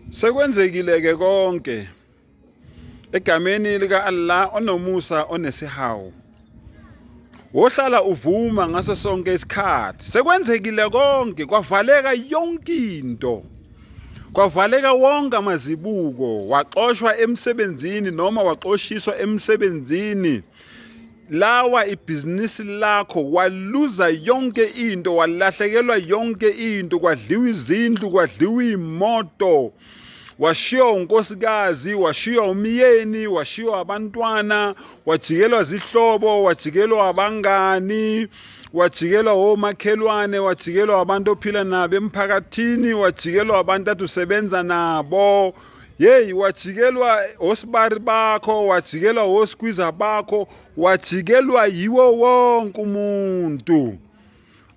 Sekwenzekile ke konke egameni lika Allah onomusa onesihawu. Wohlala uvuma ngaso sonke isikhathi. Sekwenzekile konke kwavaleka yonke into. Kwavaleka wonke amazibuko, waxoshwa emsebenzini noma waxoshiswa emsebenzini. Lawa ibhizinisi lakho waluza yonke into, walahlekelwa yonke into, kwadliwa izindlu, kwadliwa imoto. Washiywa unkosikazi, washiywa umyeni, washiywa abantwana, wajikelwa zihlobo, wajikelwa abangani, wajikelwa omakhelwane, wajikelwa abantu ophila nabo emphakathini, wajikelwa abantu ade usebenza nabo. Yeyi, wajikelwa osibari bakho, wajikelwa oskwiza bakho, wajikelwa yiwo wonke umuntu.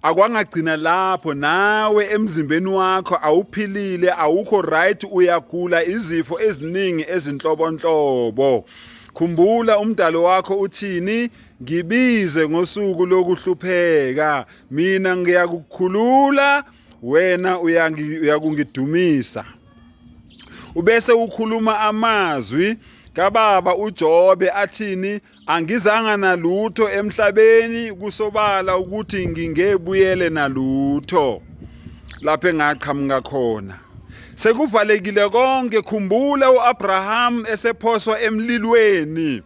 Akwangagcina lapho, nawe emzimbeni wakho awuphilile, awukho right, uyagula izifo eziningi ezinhlobonhlobo. Khumbula umdalo wakho uthini? Ngibize ngosuku lokuhlupheka, mina ngiyakukhulula, wena uyakungidumisa. Ubese ukhuluma amazwi kababa uJobe athini? Angizanga nalutho emhlabeni, kusobala ukuthi ngingebuyele nalutho lapho engaqhamuka khona. Sekuvalekile konke. Khumbula uAbraham esephoswa emlilweni,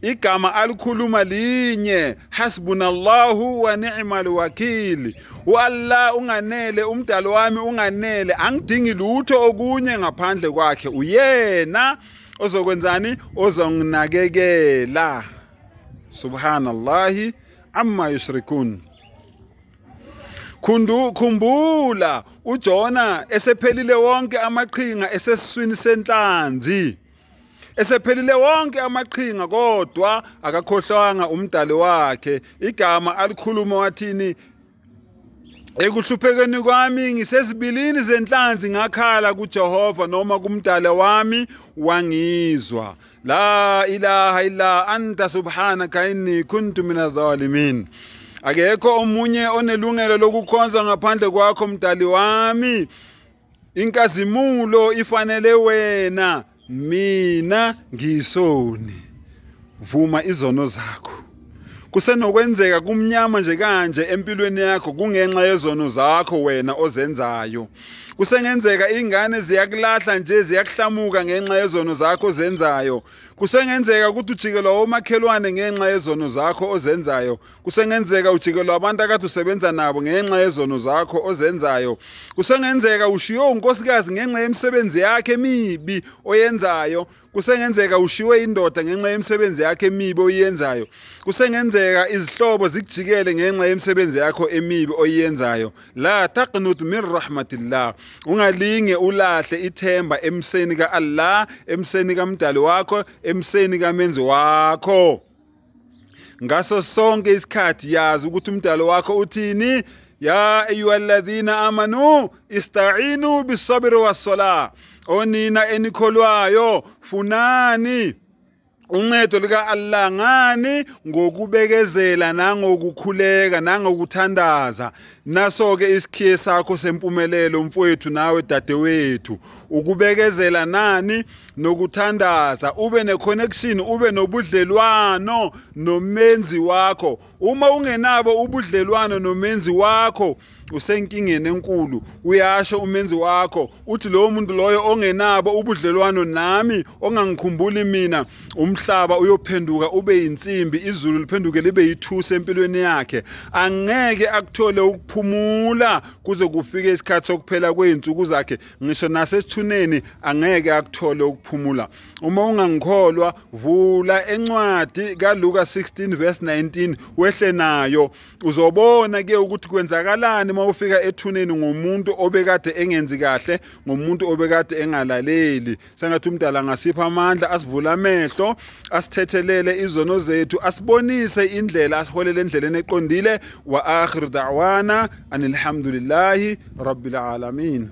igama alikhuluma linye, hasbunallahu wa ni'mal wakil. UAllah unganele, umdalo wami unganele, angidingi lutho okunye ngaphandle kwakhe. Uyena ozokwenzani? Ozonginakekela. Subhanallahi amma yushrikun. Khumbula uJona esephelile wonke amaqhinga esesiswini senhlanzi. Esephelile wonke amaqhinga kodwa akakhohlwanga umdali wakhe. Igama alikhuluma wathini? Ekuhluphekeni kwami ngisezibilini zenhlanzi ngakhala kuJehova noma kumdala wami wangizwa. La ilaha illa anta subhanaka inni kuntu minadh-dhalimin. Akekho omunye onelungelo lokukhonza ngaphandle kwakho mdali wami. Inkazimulo ifanele wena, mina ngiyisoni. Vuma izono zakho. Kusenokwenzeka kumnyama nje kanje empilweni yakho kungenxa yezono zakho wena ozenzayo. Kusengenzeka ingane ziyakulahla nje, ziyakuhlamuka ngenxa yezono zakho ozenzayo. Kusengenzeka ukuthi ujikelwa omakhelwane ngenxa yezono zakho ozenzayo. Kusengenzeka ujikelwa abantu akade usebenza nabo ngenxa yezono zakho ozenzayo. Kusengenzeka ushiywe unkosikazi ngenxa yemisebenzi yakhe emibi oyenzayo. Kusengenzeka ushiwe indoda ngenxa yemisebenzi yakhe emibi oyenzayo. Kusengenzeka izihlobo zikujikele ngenxa yemisebenzi yakho emibi oyenzayo. La taqnut min rahmatillah. Ungalinge ulahle ithemba emseni kaAllah, emseni kaMdali wakho, emseni kaMenzi wakho. Ngaso sonke isikhathi yazi ukuthi umdalo wakho uthini. Ya ayyuhalladhina amanu ista'inu bisabri wassalah. Onina enikholwayo, funani uncedo lika Allah ngani? Ngokubekezela nangokukhuleka nangokuthandaza. Naso ke isikhiye sakho sempumelelo mfowethu nawe dadewethu, ukubekezela nani nokuthandaza, ube ne-connection, ube nobudlelwano nomenzi wakho. Uma ungenabo ubudlelwano nomenzi wakho, usenkingeni enkulu. Uyasho umenzi wakho uthi lowo muntu loyo ongenabo ubudlelwano nami, ongangikhumbuli mina, umhlaba uyophenduka ube yinsimbi, izulu liphenduke libe yithusi empilweni yakhe. Angeke akuthole ukuphumula kuze kufike isikhathi sokuphela kwey'nsuku zakhe. Ngisho nasethuneni angeke akuthole ukuphumula. Uma ungangikholwa, vula encwadi kaLuka 16 verse 19 wehle nayo, uzobona ke ukuthi kwenzakalani uma ufika ethuneni ngomuntu obekade engenzi kahle, ngomuntu obekade engalaleli. Sengathi umdala angasipha amandla, asivule amehlo, asithethelele izono zethu, asibonise indlela, asiholele endleleni eqondile. Wa akhir da'wana anilhamdulillahi rabbil alamin.